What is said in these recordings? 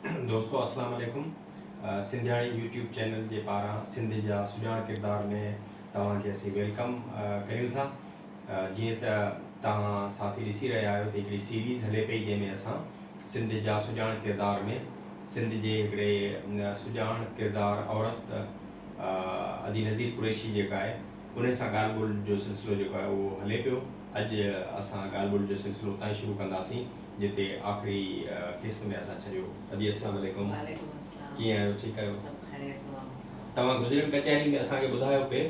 دوستو اسلام عليڪم سنڌياڻي يوٽيوب چينل جي پاران سنڌ جا سڄاڻ ڪردار ۾ توهان کي اسين welcome ڪريون ٿا. جيئن ته توهان ساٿي ڏسي رهيا آهيو ته هڪڙي سيريز هلي پئي جنهن ۾ اسان سنڌ جا سڄاڻ ڪردار ۾ سنڌ جي هڪڙي سڄاڻ ڪردار عورت ادي نذير قريشي جيڪا آهي انهي سان ڳالهه ٻولهه جو سلسلو جيڪو آهي اهو هلي پيو. اڄ اسان ڳالهه ٻولهه جو سلسلو اتان ئي شروع ڪنداسين جتي آخري قسط ۾ اسان ڇڏيو. ادي اسلام عليڪم. وعليڪم السلام. ڪيئن آهيو ٺيڪ آهيو؟ سڀ خير دعائون. توهان گذريل ڪچهري ۾ اسان کي ٻڌايو پئي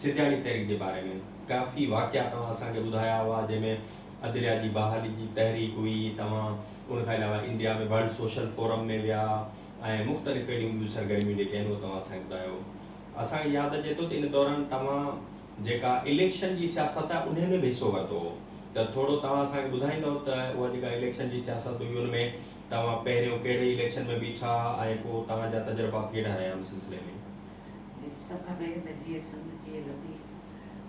سنڌياڻي تحريڪ جي باري ۾ ڪافي واقعا توهان اسان کي ٻڌايا هئا جنهن ۾ عدليا جي بحالي جي تحريڪ هئي توهان ان کان علاوه انڊيا ۾ ورلڊ سوشل فورم ۾ ويا ۽ مختلف اهڙيون ٻيون سرگرميون جيڪي آهن اهي توهان اسان کي ٻڌايو. اسان کي ياد اچي ٿو ته ان دوران توهان جيڪا اليڪشن جي سياست آهي انهي ۾ به حصو ورتو هو ته ٿورو توهان اسان کي ٻڌائيندؤ ته اها جيڪا اليڪشن جي سياست هئي ان ۾ توهان پهريون ڪهڙي اليڪشن ۾ بيٺا ۽ پوء توهان جا تجربات ڪهڙا رهيا ان سلسلي ۾؟ سڀ کان پهرين ته جيئي سنڌ جيئي لطيف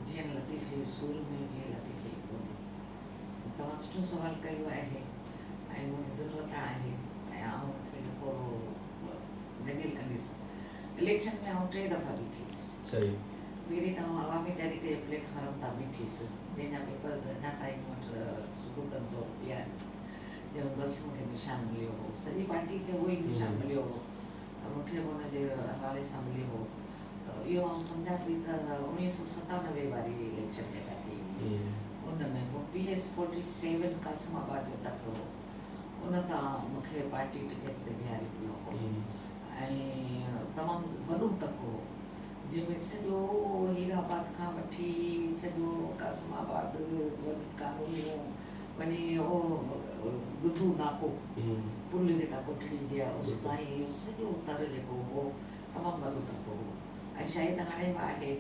جيئن لطيف جو سورميو جيئي لطيف جي ٻولي. توهان سٺو سوال ڪيو آهي ۽ منهنجي دل وتان آهي ۽ آئون ان کي ٿورو گڏيل ڪنديس. اليڪشن ۾ آئون ٽي دفعا بيٺيس. صحيح. پهرين ته آئون عوامي تحريڪ جي پليٽ فارم تان بيٺيس، جنهن جا پيپرز اڃا تائين مون وٽ ثبوتن طور پيا آهن، جنهن ۾ بس مون کي نشان مليو هو. سڄي پارٽي کي اهو ئي نشان مليو هو ته مون کي به ان جي حوالي سان مليو هو ته اهو آئون سمجهان ٿي ته 1997 واري اليڪشن جيڪا ٿي هئي ان ۾ پوء P S forty seven Qasimabad جو تڪ هو، ان تان مون کي پارٽي ٽڪيٽ تي بيهاريو ويو هو. ۽ تمام وڏو تڪ هو، جنهن ۾ سڄو هيرآباد کان وٺي سڄو قاسم آباد، وحدت ڪالونيون، وڃي اهو گدو ناڪو پل جيڪا ڪوٽڙي جي آهي اس تائين اهو سڄو تر جيڪو هو تمام وڏو تڪ هو ۽ شايد هاڻي به آهي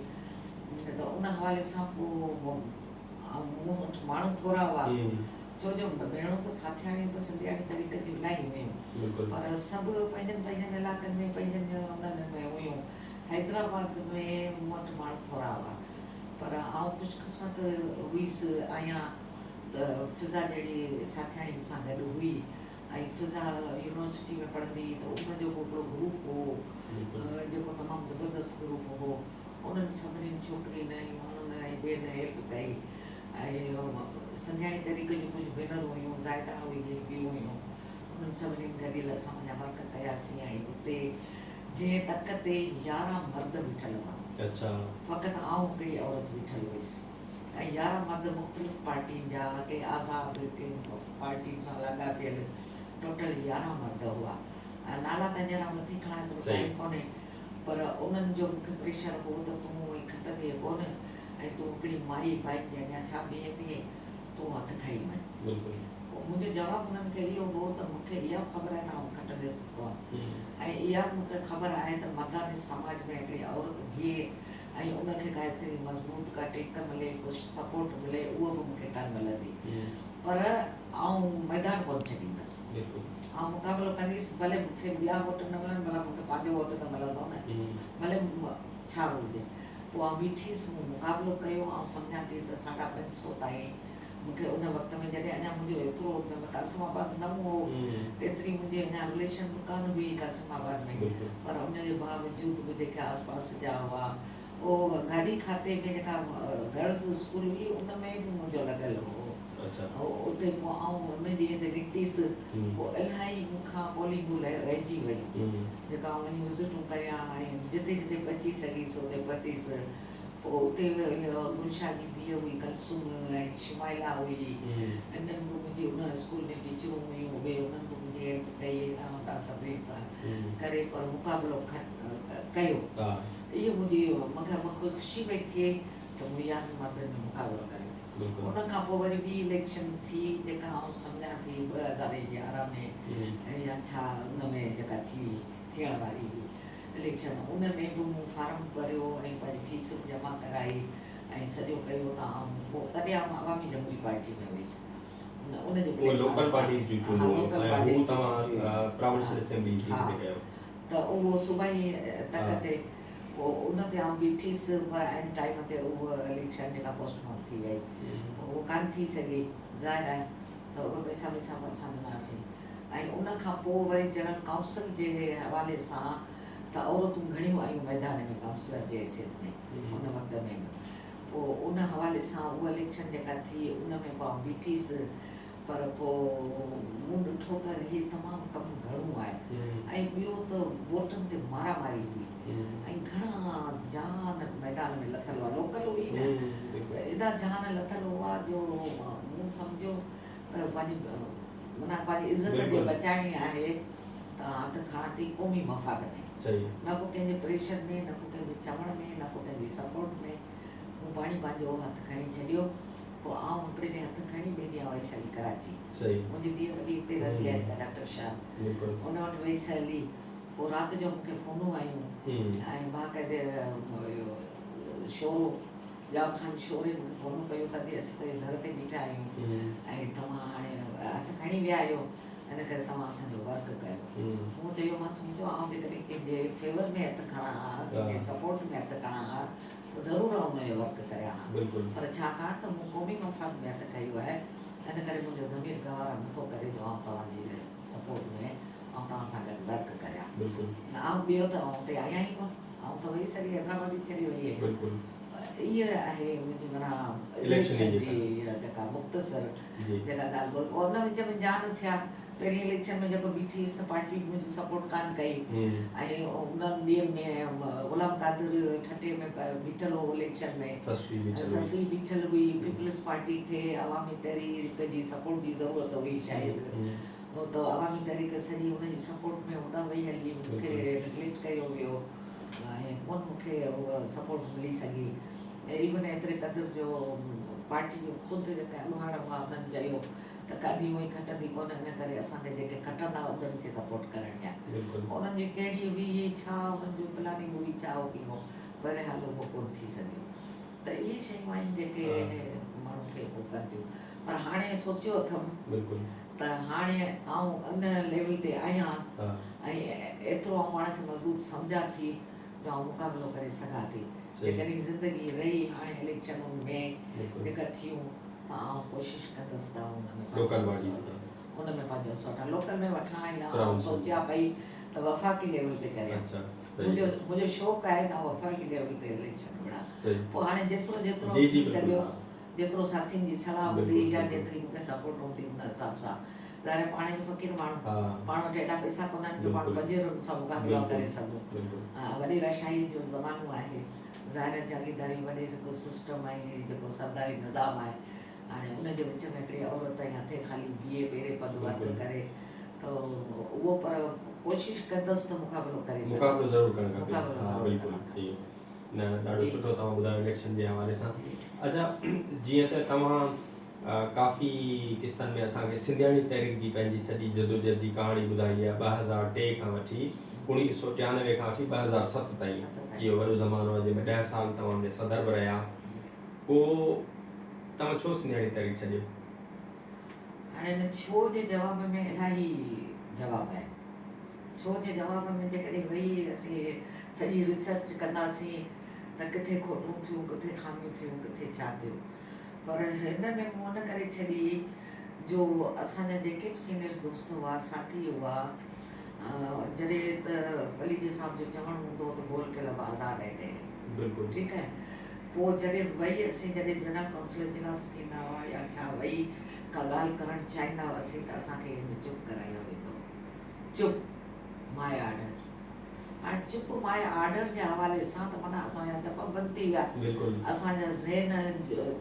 ته ان حوالي سان پوء مون وٽ ماڻهو ٿورا هئا. ڇو جو ڀيڻون ته ساٿياڻيون ته سنڌياڻي طريقي جون الاهي هيون پر سڀ پنهنجن پنهنجن علائقن ۾ پنهنجن انهن ۾ هيون. حيدرآباد ۾ مون وٽ ماڻهو ٿورا هئا پر آئون خوش قسمت هئيس آهيان ته فضا جهڙي ساٿياڻي مون سان گڏ هئي ۽ فضا يونيورسٽي ۾ پڙهندي هئي ته ان جو به هڪڙو گروپ هو جيڪو تمام زبردست گروپ هو. انهن سڀني ڇوڪرين ۽ ماڻهن ۽ ٻين هيلپ ڪئي ۽ سنڌياڻي تحريڪ جون ڪجهه ڀينرون هيون، زاهده هئي ۽ ٻيون هيون، انهن سڀني گڏيل اسان پنهنجا ورڪ ڪياسين ۽ اتي جنهن تڪ تي 11 مرد بيٺل هئا، فقط آئون هڪڙي عورت بيٺل هيس ۽ 11 مرد مختلف پارٽين جا، ڪي آزاد، ڪي پارٽين سان لاڳاپيل، ٽوٽل 11 مرد هئا. نالا ته هينئر آئون نٿي کڻان ايترو ٽائيم ڪونهي. پر انهن جو مون کي پريشر هو ته تون ائين کٽندينء ڪونه ۽ تون هڪڙي مائي بائيڪ جي اڳيان ڇا بيهندينء، تون هٿ کڻي وڃ. پوء منهنجو جواب انهن کي اهو هو ته مون کي اها به خبر آهي ته آئون کٽنديس به ڪونه ۽ اها به مون کي خبر آهي ته مرداني سماج ۾ هڪڙي عورت بيهي ۽ ان کي ڪا ايتري مضبوط ڪا ٽيڪ ملي، ڪو سپورٽ ملي، اهو به مون کي ڪانه ملندي. پر آئون ميدان ڪونه ڇڏيندس. آئون مقابلو ڪنديس، ڀلي مون کي ٻيا ووٽ نه ملن، ڀلا مون کي پنهنجو ووٽ ته ملندو نه، ڀلي ڇا به هجي. پوء آئون بيٺيس، مون مقابلو ڪيو، آئون سمجهان ٿي ته ساڍا پنج سو تائين مون کي ان وقت ۾ جڏهن اڃا منهنجو ايترو ان ۾ قاسم آباد نئون هو، ايتري منهنجي اڃا رليشن به ڪانه هئي قاسم آباد ۾، پر ان جي باوجود به جيڪي آس پاس جا هئا، اهو گاڏي کاتي ۾ جيڪا گرلز اسڪول هئي، ان ۾ به منهنجو لڳل هو. اتي پوء آئون ان ڏينهن تي نڪتيس، پوء الاهي مون کان پولنگون رهجي ويون، جيڪا آئون وڃي وزٽون ڪريان ۽ جتي جتي پهچي سگهيس اتي پهتيس. پوء اتي گلشاهه جي ڌيء هئي ڪلثوم ۽ شمائلا هئي، انهن به منهنجي ان اسڪول ۾ ٽيچرون هيون، اهي انهن به منهنجي هيلپ ڪئي، هيڏانهن هوڏانهن سڀني سان ڪري پر مقابلو ڪيو. اهو منهنجي مون کي خوشي پئي ٿئي ته مون 11 مردن ۾ مقابلو ڪريو. ان کان پوء وري ٻي اليڪشن ٿي جيڪا آئون سمجهان ٿي 2011 ۾ يا ڇا ان ۾ جيڪا ٿي ٿيڻ واري هئي اليڪشن ان ۾ به مون فارم ڀريو ۽ پنهنجي فيس به جمع ڪرائي ۽ سڄو ڪيو ته آئون پوء تڏهن آئون عوامي جمهوري پارٽي ۾ هيس ان جي پليٽ لوڪل پارٽيز جون چونڊون هيون ۽ هو توهان پراونشل اسيمبلي سيٽ تي ڪيو ته اهو صوبائي تڪ تي پوء ان تي آئون بيٺيس پر عين ٽائيم تي اهو اليڪشن جيڪا پوسٽ پون ٿي وئي پوء اهو ڪانه ٿي سگهي ظاهر آهي ته اهي پئسا وئسا به اسان ڏناسين ۽ ان کان پوء وري جنرل ڪائونسل جي حوالي سان ته عورتون گهڻيون آيون ميدان ۾ ڪائونسلر جي حيثيت ۾ ان وقت ۾ به پوء ان حوالي سان اها اليڪشن جيڪا ٿي ان ۾ به آئون بيٺيس پر پوء مون ڏٺو ته هي تمام ڪم گهڻو آهي ۽ ٻيو ته ووٽن تي مارا ماري هئي ۽ گهڻا جهان ميدان ۾ لٿل هئا لوڪل هئي نه ته ايڏا جهان لٿل هئا جو مون سمجهيو ته پنهنجي معنيٰ پنهنجي عزت جي بچائڻي آهي ته هٿ کڻان ٿي قومي مفاد ۾ نه ڪو ڪنهن جي پريشر ۾ نه ڪو ڪنهن جي چوڻ ۾ نه ڪو ڪنهن جي سپورٽ ۾ مون پاڻي پنهنجو هٿ کڻي ڇڏيو پوء آئون هڪڙي ڏينهن هٿ کڻي ٻئي ڏينهن ويس هلي ڪراچي منهنجي ڌيء وڏي اتي رهندي آهي جيڪا ڊاڪٽر شاهه ان وٽ ويس هلي پوء رات جو مون کي فونون آيون ۽ باقاعده شورو ڄام خان شوري مون کي فون ڪيو ته ادي اسين تنهنجي در تي بيٺا آهيون ۽ توهان هاڻي هٿ کڻي ويا آهيو ان ڪري توهان اسان جو ورڪ ڪيو. مون چيومانس منهنجو آئون جيڪڏهن ڪنهن جي فيور ۾ هٿ کڻان ها ڪنهن جي سپورٽ ۾ هٿ کڻان ها ته ضرور آئون ان جو ورڪ ڪريان ها پر ڇاڪاڻ ته مون قومي مفاد ۾ هٿ کنيو آهي ان ڪري منهنجو ضمير گوارا نٿو ڪري جو آئون توهان جي سپورٽ ۾ آئون توهان سان گڏ ورڪ ڪريان. آئون ٻيو ته آئون اتي آهيان ئي ڪونه. آئون ته وئي سڄي حيدرآباد ئي ڇڏي وئي آهيان. بلڪل. اها آهي منهنجي معنيٰ اليڪشن جي جيڪا مختصر جيڪا ڳالهه ٻولهه. پوء ان وچ ۾ جان ٿيا. پهرين اليڪشن ۾ جيڪو بيٺي هيس ته پارٽي به منهنجي سپورٽ ڪانه ڪئي ۽ انهن ڏينهن ۾ غلام قادر ٺٽي ۾ بيٺل هو اليڪشن ۾، سسئي بيٺل هئي، پيپلز پارٽي کي عوامي تحريڪ جي سپورٽ جي ضرورت هئي شايد. هو ته عوامي تحريڪ سڄي ان جي سپورٽ ۾ هوڏانهن وئي هلي، مون کي نگليڪٽ ڪيو ويو ۽ ڪونه مون کي اها سپورٽ ملي سگهي. ايون ايتري قدر جو پارٽي جو خود جيڪي اڳواڻ هئا انهن چيو ته ڪادي هونئن کٽندي ڪونه ان ڪري اسان کي جيڪي کٽندا انهن کي سپورٽ ڪرڻي آهي. انهن جي ڪهڙي هئي ڇا انهن جو پلاننگ هئي ڇا هئي هو بهرحال اهو ڪونه ٿي سگهيو ته اهي شيون آهن جيڪي ماڻهن کي هو ڪن ٿيون. پر هاڻي سوچيو اٿم ته هاڻي آئون ان ليول تي آهيان ۽ ايترو آئون پاڻ کي مضبوط سمجهان ٿي جو آئون مقابلو ڪري سگهان ٿي. جيڪڏهن زندگي رهي هاڻي اليڪشنن ۾ جيڪا ٿيون ته آئون ڪوشش ڪندس ته آئون ان ۾ پنهنجو ان ۾ پنهنجو حصو وٺان. لوڪل ۾ وٺان يا آئون سوچيان پئي ته وفاقي ليول تي ڪريان. منهنجو منهنجو شوق آهي ته آئون وفاقي ليول تي اليڪشن وڙهان. پوء هاڻي جيترو جيترو ٿي سگهيو جيترو ساٿين جي صلاح هوندي يا جيتري مون کي سپورٽ هوندي ان حساب سان. ظاهر آهي پاڻ هڪ فقير ماڻهو پاڻ وٽ ايڏا پئسا ڪونهن جو پاڻ پجيرن سان مقابلو ڪري سگهون. وڏيرا شاهي جو زمانو آهي. ظاهر آهي جاگيرداري وڏيرڪو سسٽم ۽ جيڪو سرداري نظام آهي هاڻي ان جي وچ ۾ هڪڙي عورت ۽ هٿين خالي بيهي پيرين پد ورڪ ڪري ته اهو پر ڪوشش ڪندس ته مقابلو ڪري سگهان. مقابلو ضرور ڪرڻ کپي. ها بلڪل ٺيڪ. نه ڏاڍو سٺو توهان ٻڌايو اليڪشن جي حوالي سان. اڇا جيئن ته توهان ڪافي قسطن ۾ اسان کي سنڌياڻي تحريڪ جي پنهنجي سڄي جدوجهد جي ڪهاڻي ٻڌائي آهي 2003 کان وٺي 1993 کان وٺي 2007 تائين اهو وڏو زمانو آهي جنهن ۾ 10 سال توهان ۾ صدر به رهيا پوء توهان ڇو سنڌياڻي تحريڪ ڇڏيو؟ هاڻي ان ڇو جي جواب ۾ الاهي جواب آهن. ڇو جي جواب ۾ جيڪڏهن ويهي اسين سڄي ريسرچ ڪنداسين ته ڪٿي کوٽون ٿيون، ڪٿي خاميون ٿيون، ڪٿي ڇا ٿيو. پر هن ۾ مون ان ڪري ڇڏي جو اسان جا جيڪي به سينئر دوست هئا، ساٿي هئا، جڏهن ته پليجي صاحب جو چوڻ هوندو هو ته گول ڪلب آزاد هي تيري. بلڪل. ٺيڪ آهي. پوء جڏهن وئي اسين جڏهن جنرل ڪائونسل اجلاس ٿيندا هئا يا ڇا وئي ڪا ڳالهه ڪرڻ چاهيندا هئاسين ته اسان کي هن چپ ڪرايو ويندو هو. چپ my order هاڻي چپ my order جي حوالي سان ته معنيٰ اسان جا چپ بند ٿي ويا بلڪل اسان جا ذهن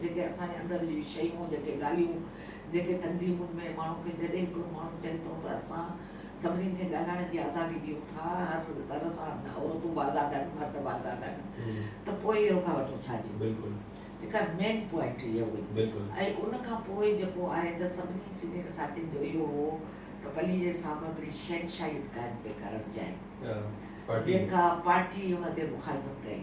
جيڪي اسان جي اندر جون شيون جيڪي ڳالهيون جيڪي تنظيمن ۾ ماڻهو کي جڏهن هڪڙو ماڻهو چئي ٿو ته اسان سڀني کي ڳالهائڻ جي آزادي ڏيون ٿا هر طرح سان عورتون به آزاد آهن مرد به آزاد آهن ته پوء اهي رڪاوٽون ڇا جون بلڪل جيڪا مين پوائنٽ اهو هئي بلڪل ۽ ان کان پوء جيڪو آهي ته سڀني سينيئر ساٿين جو اهو هو ته پليجي صاحب هڪڙي شهنشاهيت قائم پئي ڪرڻ چاهي، جيڪا پارٽي ان تي مخالفت ڪئي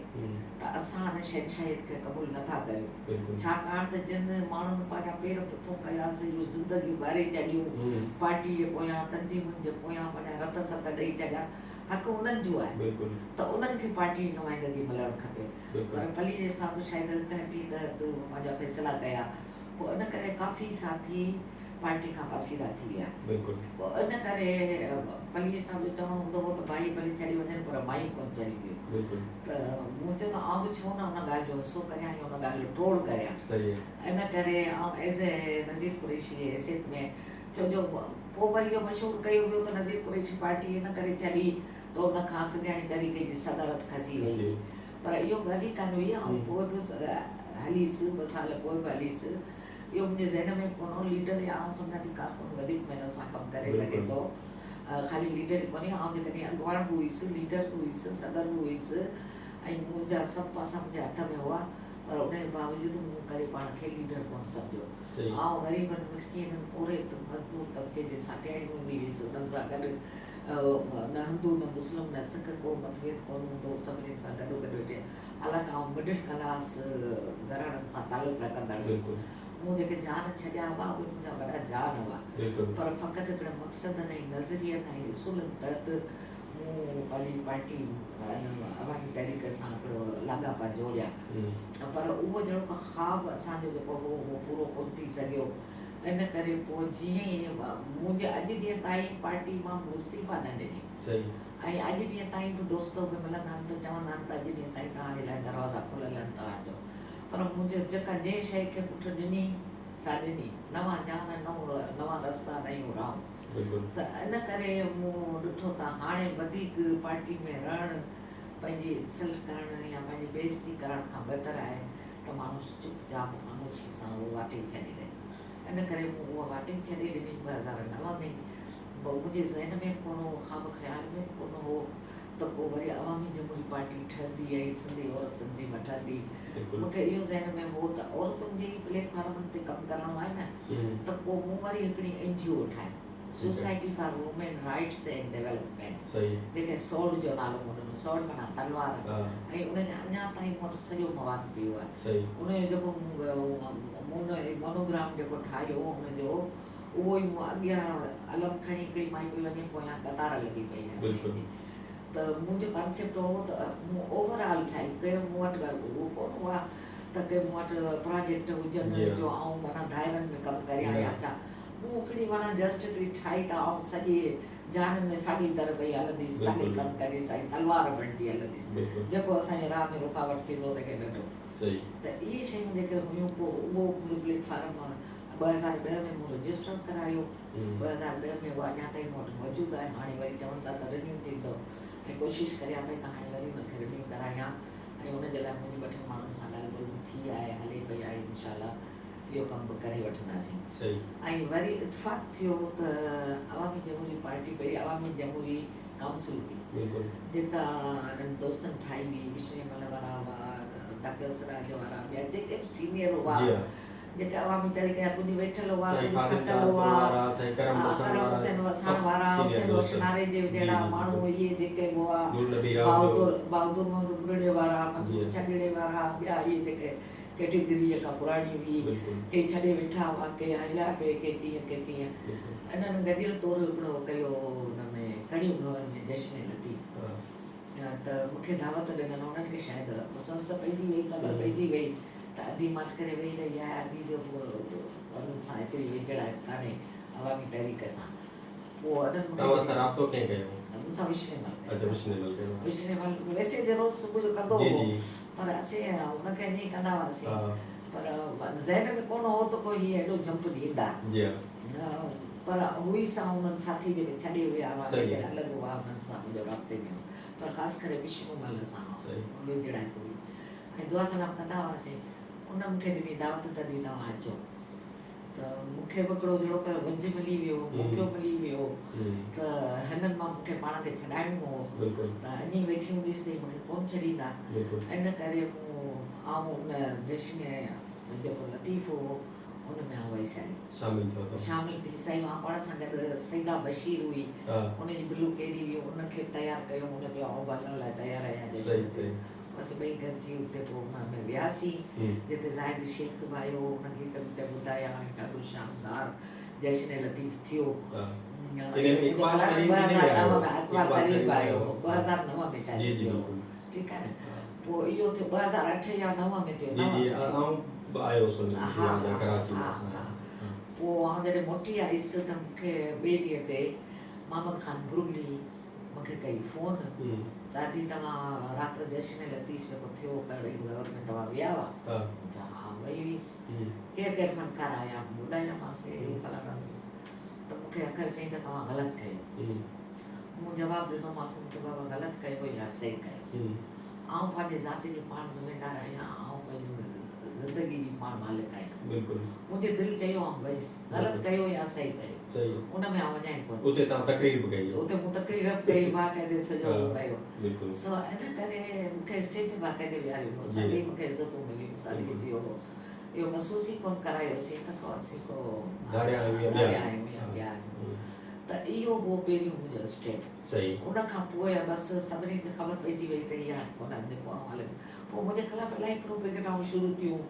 ته اسان ان شهنشاهيت کي قبول نه ٿا ڪريون، ڇاڪاڻ ته جن ماڻهن پنهنجا پير پٿون ڪيا، سڄيون زندگيون ڳاري ڇڏيون، پارٽي جي پويان، تنظيمن جي پويان پنهنجا رت ست ڏئي ڇڏيا، حق انهن جو آهي ته انهن کي پارٽي جي نمائندگي ملڻ کپي، پر پليجي صاحب شايد هڪ هٽي تحت پنهنجا فيصلا ڪيا، پوء ان ڪري ڪافي ساٿي پارٽي کان پاسيرا ٿي ويا. بلڪل. پوء ان ڪري پليجي صاحب جو چوڻ هوندو هو ته ڀائي ڀلي ڇڏي وڃن پر مايون ڪونه ڇڏينديون. بلڪل. ته مون چيو ته آئون به ڇو نه ان ڳالهه جو حصو ڪريان يا ان ڳالهه جو ٽوڙ ڪريان. صحيح. ان ڪري آئون ايز اي نذير قريشي جي حيثيت ۾ ڇو جو پوء وري اهو مشهور ڪيو ويو ته نذير قريشي پارٽي ان ڪري ڇڏي ته ان کان سنڌياڻي تحريڪ جي صدارت کسي وئي هئي. پر اهو ڳالهه ئي ڪانه هئي. آئون پوء به هليس، ٻه سال پوء به هليس. اهو منهنجي ذهن ۾ به ڪونه هو. ليڊر يا آئون سمجهان ٿي ڪارڪن وڌيڪ محنت سان ڪم ڪري سگهي ٿو. خالي ليڊر ئي ڪونهي. آئون جيڪڏهن اڳواڻ به هيس، ليڊر به هيس، صدر به هيس ۽ منهنجا سڀ پاسا منهنجي هٿ ۾ هئا پر ان جي باوجود مون ڪڏهن پاڻ کي ليڊر ڪونه سمجهيو. آئون غريبن، مسڪينن، پورهيت، مزدور طبقي جي ساٿياڻي هوندي هيس. انهن سان گڏ نه هندو نه مسلم نه سک ڪو متڀيد ڪونه هوندو هو. سڀني سان گڏو گڏ ويٺي حالانڪه آئون مڊل ڪلاس گهراڻن سان تعلق رکندڙ هيس. مون جيڪي جان ڇڏيا هئا اهي منهنجا وڏا جان هئا. پر فقط هڪڙي مقصدن ۽ نظرين ۽ اصولن تحت مون پنهنجي پارٽي عوامي تحريڪ سان هڪڙو لاڳاپا جوڙيا. پر اهو جهڙوڪ خواب اسان جو جيڪو هو اهو پورو ڪونه ٿي سگهيو. ان ڪري پوء جيئن ئي منهنجي اڄ ڏينهن تائين پارٽي مان مون استعيفا نه ڏني. ۽ اڄ ڏينهن تائين به دوست به ملندا آهن ته چوندا آهن ته اڄ ڏينهن تائين توهان جي لاء دروازا کليل آهن توهان اچو پر منهنجو جيڪا جنهن شيء کي پٺ ڏني سا ڏني نوان جهان نئون نوان رستا نيون راهون ته ان ڪري مون ڏٺو ته هاڻي وڌيڪ پارٽي ۾ رهڻ پنهنجي انسلٽ ڪرڻ يا پنهنجي بي عزتي ڪرڻ کان بهتر آهي ته ماڻهو چپ چاپ خاموشي سان اهو واٽ ئي ڇڏي ڏئي ان ڪري مون اها واٽ ئي ڇڏي ڏني 2009 ۾ منهنجي ذهن ۾ به ڪونه هو، خواب خيال ۾ به ڪونه هو ته ڪو وري عوامي جمهوري پارٽي ٺهندي ۽ سنڌي عورت تنظيم ٺهندي. مون کي اهو ذهن ۾ هو ته عورتن جي ئي پليٽ فارمن تي ڪم ڪرڻو آهي نه ته پوء مون وري هڪڙي اين جي او ٺاهي، society for women rights and development, جنهن کي سورڊ جو نالو مون ڏنو، سورڊ معنيٰ تلوار، ۽ ان جا اڃا تائين مون وٽ سڄو مواد پيو آهي. ان جو جيڪو مون مونوگرام جيڪو ٺاهيو ان جو اهو ئي مون اڳيان علم کڻي هڪڙي مائي پئي وڃي پويان قطار لڳي پئي آهي ماين جي ته منهنجو ڪانسيپٽ هو ته مون اوور آل ٺاهي ڪيو مون وٽ اهو ڪونه هئا ته ڪي مون وٽ پراجيڪٽ هجن جو آئون معنيٰ دائرن ۾ ڪم ڪريان يا ڇا مون هڪڙي معنيٰ جسٽ هڪڙي ٺاهي ته آئون سڄي جهانن ۾ ساڳي طرح پئي هلنديس ساڳي ڪم ڪنديس ۽ تلوار بڻجي هلنديس جيڪو اسان جي راهه ۾ رڪاوٽ ٿيندو تنهن کي ڏنڊو ته اهي شيون جيڪي هيون پوء اهو منهنجو پليٽ فارم 2010 ۾ مون رجسٽر ڪرايو، 2010 ۾ اهو اڃا تائين مون وٽ موجود آهي، هاڻي وري چون ٿا ته رنيو ٿيندو ۽ ڪوشش ڪريان پئي ته هاڻي وري ان کي رنيو ڪرايان ۽ ان جي لاء منهنجي ٻه ٽن ماڻهن سان ڳالهه ٻولهه به ٿي آهي، هلي پئي آهي، انشاء الله اهو ڪم به ڪري وٺنداسين. ۽ وري اتفاق ٿيو ته عوامي جمهوري پارٽي پهرين عوامي جمهوري ڪائونسل هئي جيڪا انهن دوستن ٺاهي هئي، مشري مل وارا هئا، ڊاڪٽر سراج وارا، ٻيا جيڪي به سينيئر هئا. جيڪي عوامي تحريڪ جا ڪجهه ويٺل هئا، ڪجهه کتل هئا، ڪرم حسين وساڻ وارا، حسين بخش ناريجي جهڙا ماڻهو، اهي جيڪي به هئا، بهادر محمد ٻرڙي وارا، منظور ڇڄڙي وارا، ٻيا اهي جيڪي ڪيٽيگري جيڪا پراڻي هئي، ڪي ڇڏي ويٺا هئا، ڪي هليا پئي، ڪي ڪيئن ڪي ڪيئن. انهن گڏيل طور هڪڙو ڪيو هن ۾ ڪڙيون ڀون ۾ جشن لطيف ته مون کي دعوت ڏنل، انهن کي شايد سڻس پئجي وئي، خبر پئجي وئي. ته ادي ماٺ ڪري ويهي رهي آهي، ادي جو به انهن سان ايتري ويجهڙائپ ڪانهي عوامي تحريڪ سان. پوء انهن مون کي. توهان سان رابطو ڪنهن ڪيو؟ مون سان وشني مل ڪيو. اڇا وشني مل ڪيو. وشني مل ميسيج روز صبح جو ڪندو هو پر اسين ان کي ائين ئي ڪندا هئاسين پر ذهن ۾ ڪونه هو ته ڪو هي ايڏو جمپ ڏيندا. جي ها. پر هو ئي سان انهن ساٿي جيڪي ڇڏي ويا هئا جيڪي الڳ هئا انهن سان منهنجو رابطي ۾ هو پر خاص ڪري وشنو مل سان ويجهڙائپ هئي. ۽ دعا سلام ڪندا هئاسين. ان مون کي ڏني دعوت ته ادي توهان اچو ته مون کي به هڪڙو جهڙوڪ وجهه ملي ويو، موقعو ملي ويو ته هنن مان مون کي پاڻ کي ڇڏائڻو هو ته ائين ئي ويٺي هونديس ته هي مون کي ڪونه ڇڏيندا. ان ڪري مون آئون ان جشن جيڪو لطيف هو ان ۾ آئون وئي سائين. شامل ٿيو ته. شامل ٿي سائين مان پاڻ سان گڏ سيده بشير هئي ان جي بلو ڪيري هئي ان کي تيار ڪيو ان چيو آئون به هلڻ لاء تيار آهيان جشن تي. بس ٻئي گڏجي اتي پوء ان ۾ وياسين جتي زاهد شيخ به آيو هو ان گيت ويت ٻڌايا ۽ ڏاڍو شاندار جشن لطيف ٿيو. 2009 ۾ اقبال ترين به آيو هو 2009 ۾ شايد ٿيو هو ٺيڪ آهي نه پوء اهو ٿيو 2008 يا 9 ۾ ٿيو. جي جي آئون به آيو هوس ان ۾ ڪراچي ۾ اسان آياسين. پوء آئون جڏهن موٽي آيس ته مون کي ٻئي ڏينهن تي محمد خان برگلي مون کي ڪئي فون، دادي توهان رات جشن لطيف جيڪو ٿيو ڪرڙي دور ۾ توهان ويا هئا؟ مون چيو ها وئي هيس. ڪير ڪير فنڪار آيا؟ مون ٻڌايومانس هي فلاڻا ته مون کي اکر چيائين ته توهان غلط ڪيو. مون جواب ڏنومانس مون چيو بابا غلط ڪيو يا صحيح ڪيو آئون پنهنجي ذات جي پاڻ ذميدار آهيان آئون پنهنجي زندگي جي پاڻ مالڪ آهيان بلڪل منهنجي دل چيو آئون ويس غلط ڪيو يا صحيح ڪيو صحيح ان ۾ آئون وڃان ئي ڪونه اتي تان تقرير به ڪئي اتي مون تقرير به ڪئي باقاعدي سڄو ڪيو بلڪل سو ان ڪري مون کي اسٽيج تي باقاعدي ويهاريو ويو سڀئي مون کي عزتون مليون سڀئي ٿيو اهو محسوس ئي ڪونه ڪرايوسين ته ڪو اسين ڪو ڌاريا آهيون يا ٻيا آهيون ته اهو هو پهريون منهنجو اسٽيپ. صحيح. ان کان پوء بس سڀني کي خبر پئجي وئي ته هي هاڻي ڪونه جيڪو آئون هلي پوء منهنجي خلاف الاهي پروپيگنڊائون شروع ٿيون.